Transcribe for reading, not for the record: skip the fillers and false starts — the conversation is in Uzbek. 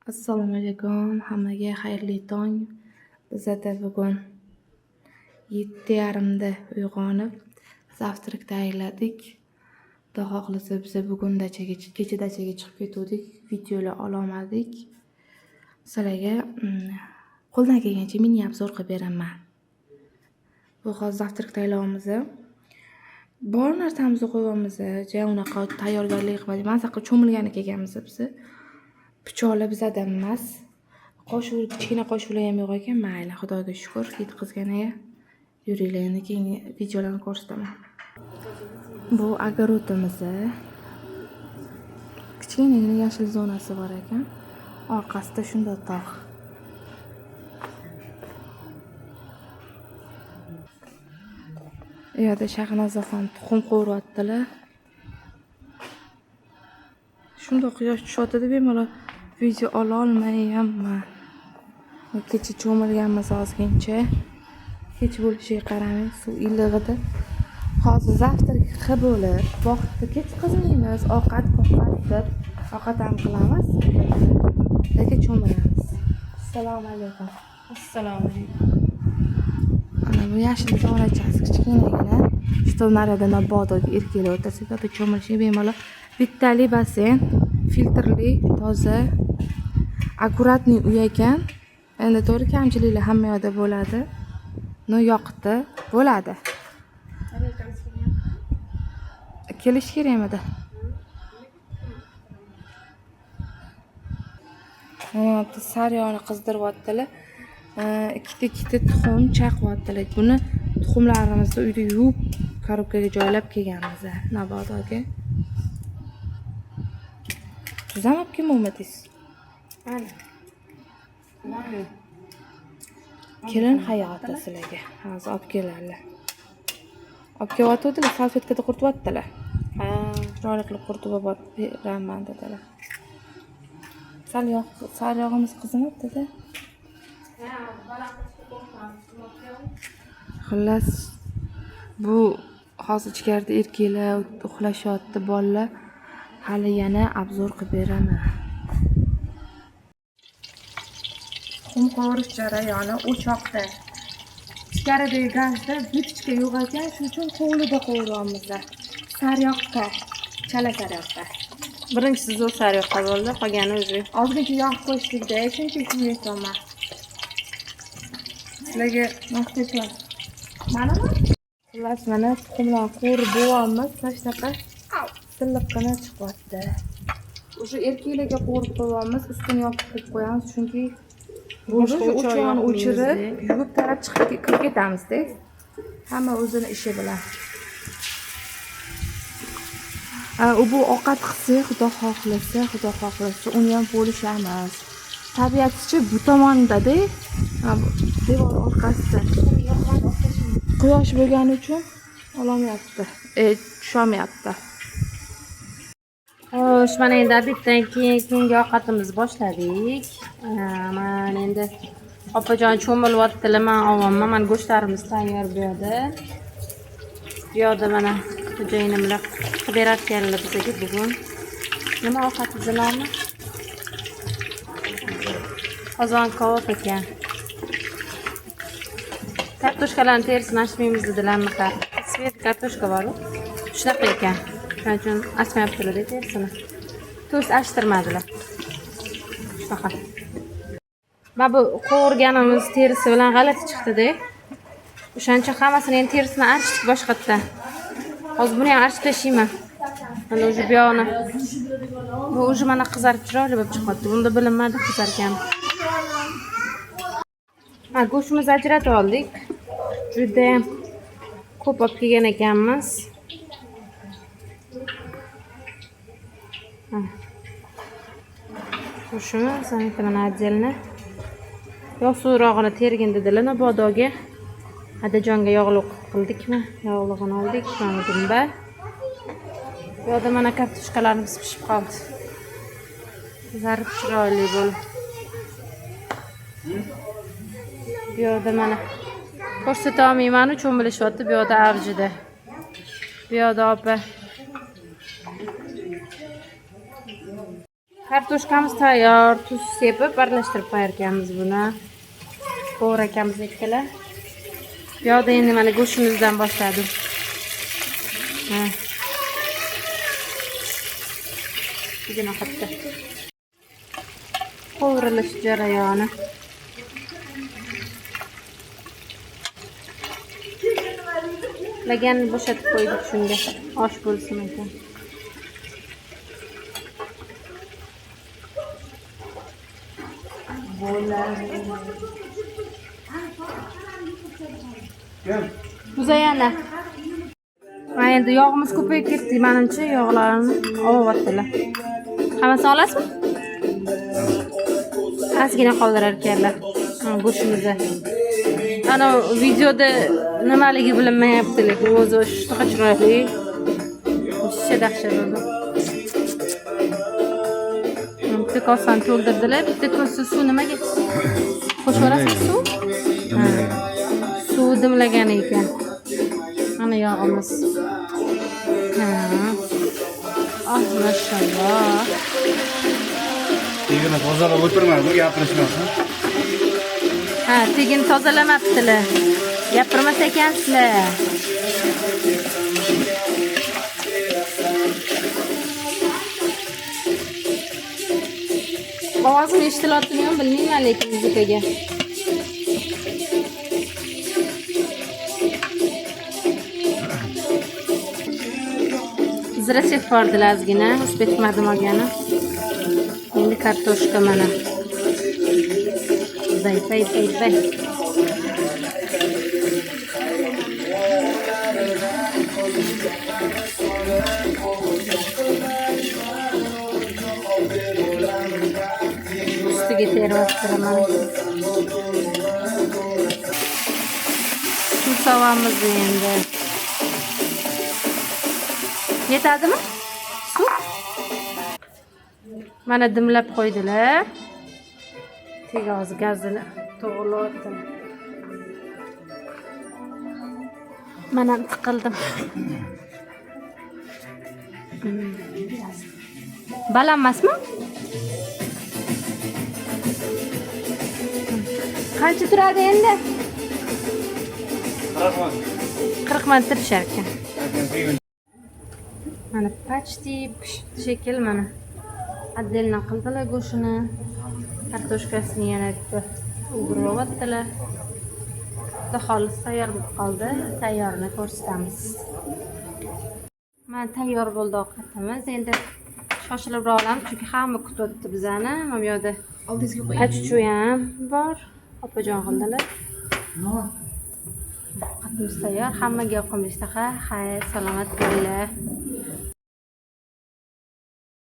Assalomu alaykum, hammaga xayrli tong. Bizada bugun 7:30da uyg'onib, завтрак tayyorladik. Xudo xohlasa biza bugun dachaga, kecha dachaga chiqib ketuvdik, videolar ololmadik. Sizlarga qo'ldan kelgancha mini обзор qilib beraman. Bu hozir завтрак tayyorlayapmiz. Bor narsamizni qo'yyapmiz. Ja unaqa tayyorgarlik qilmadik. Maza qilib cho'milgani kelganmiz biz. Pichoqlar bizada emas. Qoshiq, kichkina qoshiqlar ham yo'q ekan. Mayli, Xudoga shukur yetkazganiga. Yuringlar, endi keyingi videolarni ko'rsataman. Bu огород imiz. Kichkinagina yashil zonasi bor ekan. Orqasida shunday tog'. U yerda Shahnozaxon tuxum qovuryaptilar. Shundoq quyosh tushyapti, bemalol video ololmayapman. Kecha cho'milganmiz ozgincha. Kech bo'lishiga qaramay suv iliq edi. Hozir завтрак qilib bo'lib, vaqtni ketkazmaymiz, ovqat ovqat deb ovqat ham qilamiz. Lekin cho'milamiz. Assalomu alaykum. Assalomu alaykum. Ana bu yashil zonachasi kichkinagina. Shu narada mabodo erkaklar o'tirsa, bu yerda cho'milishga bemalol. Bittali basseyn, filtrli, toza, аккуратный uy ekan. Endi to'g'ri kamchiliklar hamma yoqda bo'ladi. Но yoqdi, bo'ladi. Kelish kerakmidi? Mana bu sariyog'ni qizdiryaptilar. Ikkita tuxum chaqyaptilar. Buni tuxumlarimizni uyda yuvib, korobkaga joylab kelganmiz. Mabodo aka. Tuz ham olib kelmovmidingiz? Mana. Mana. Kelin hayoti sizlarga. Hozir olib keladilar. Olib kelyotgandilar, salfetkada qurityaptilar. Ha. Chiroyli qilib quritib olib beraman dedilar. Sal yog', sariyog'imiz qizimabdi-da. Xullas, bu hozir ichkarida erkaklar uxlashyapti, bolalar. Hali yana обзор qilib beraman. Tuxum qovurish jarayoni o'choqda. Ichkaridagi gazda vitochka yo'q ekan, shuning uchun hovlida qovuryapmiz. Sariyog'da, chala sariyog'da. Birinchisi zo'r sariyog'da bo'ldi, qolgani o'zi. Ozgincha yog' qo'shdikda, shuncha shunga aytyapman. Sizlarga maqtayman. Manimi? Xullas, mana tuxumlarni qovurib bo'lyapmiz. Mana shunaqa silliqqina chiqyapti. O'sha erkaklarga qovurib qo'yyapmiz, ustini yopib qo'yib qo'yamiz, chunki Boshqa o'sha o'choq o'choqni yoqmaymiz-da. o'chirib, yuvib tarab chiqib kirib ketamiz-da. Hamma o'zini ishi bilan. U bu ovqat qilsak, Xudo xohlasa, Xudo xohlasa, uni ham bo'lishamiz. Tabiatchi bu tomonda-da, ha, bu devor orqasida. Quyosh bo'lgani uchun ololmayapti. Tusholmayapti. Xo'sh, mana endi обед dan keyin keyingi ovqatimizni boshladik. Mana endi opajon cho'milyaptilar, man olyapman. Mana go'shtlarimiz tayyor bu yerda. Bu yoqda mana xo'jayinimlar qilib berarkanlar bizga bugun. Nima ovqatimizni nomi? Qozon kabob ekan. Kartoshkalarni terisini archmaymiz dedilar anaqa. Свет kartoshka bor-u. Shunaqa ekan. Shuning uchun archmayaptilar terisini. To'st archtirmadilar. Shunaqa. Mana bu qovurganimiz terisi bilan g'alati chiqdi-da. O'shaning uchun hammasini endi terisini archdik boshqatdan. Hozir buni ham archib tashlayman. Mana уже bu yog'ini. Bu уже mana qizarib chiroyli bo'lib chiqyapti. Bunda bilinmadi qizargan. Ha, go'shtimizni ajratib oldik. Juda ham ko'p olib kelgan ekanmiz. Ha. Go'shtimiz mana отдельно. Yog' suvrog'ini tergin dedilar Nabodoga. Adajonga yog'liq qildikmi? Yog'lig'ini oldik. Mana dumba. Bu yoqda mana kartoshkalarimiz pishib qoldi. Qizarib chiroyli bo'ldi. Bu yoqda mana ko'rsata olmayman, cho'milishyapti bu yoqda avjida. Bu yoqda opa. Kartoshkamiz tayyor, tuz sepib aralashtirib qo'yar ekanmiz buni. Qo'g'ir akamiz ikkala. Bu yoqda endi mana go'shtimizdan boshladim. Ha. Bugun ovqatda. Qovurilish jarayoni. Laganni bo'shatib qo'ydik shunga. Osh bo'lsin ekan. Muzayana. Mana endi yog'imiz ko'payib ketdi, menimcha yog'larni olyaptilar. Hammasini olasizmi? Ozgina qoldirar ekanlar. Go'shtimizni. Ana videoda nimaligi bilinmayapti, lekin o'zi shunaqa chiroyli. Shisha dahshat o'zi. Bitta kosani to'ldirdilar, bitta kosa suv nimaga? Qo'shib yuborasizmi suv? Suv dimlagan ekan. Mana yog'imiz. Ha. Ah, mashalloh. Tegini tozalab o'tirmadi, gapirishmasin. Ha, tegini tozalamabdilar. Gapirmas ekansizlar. Ovozim eshitilyaptimi bilmayman, lekin muzikaga. Zira sepib yubordilar ozgina, uspet qilmadim olgani. Endi kartoshka mana. Bay, bay, bay, bay. Ustiga teryaptilar mana. Suv solamiz endi. Yetadimi? Suv? Mana dimlab qo'ydilar. Tegi hozir gazini to'g'rilayaptilar. Mana tiqildim. Baland emasmi? Qancha turadi endi? 40 manat pishar ekan. Mana почти pishibdi shekilli mana. Отдельно qildilar go'shtini. Kartoshkasini yana bitta o'giryaptilar. Xudo xohlasa tayyor bo'lib qoldi. Tayyorini ko'rsatamiz. Mana tayyor bo'ldi ovqatimiz. Endi shoshilibroq olamiz, chunki hamma kutyapti bizani. Mana bu yerda Oldingizga qo'ying. Achuchu ham bor. Opajon qildilar. Ovqatimiz tayyor. Hammaga yoqimli ishtaha. Xayr, salomat bo'linglar.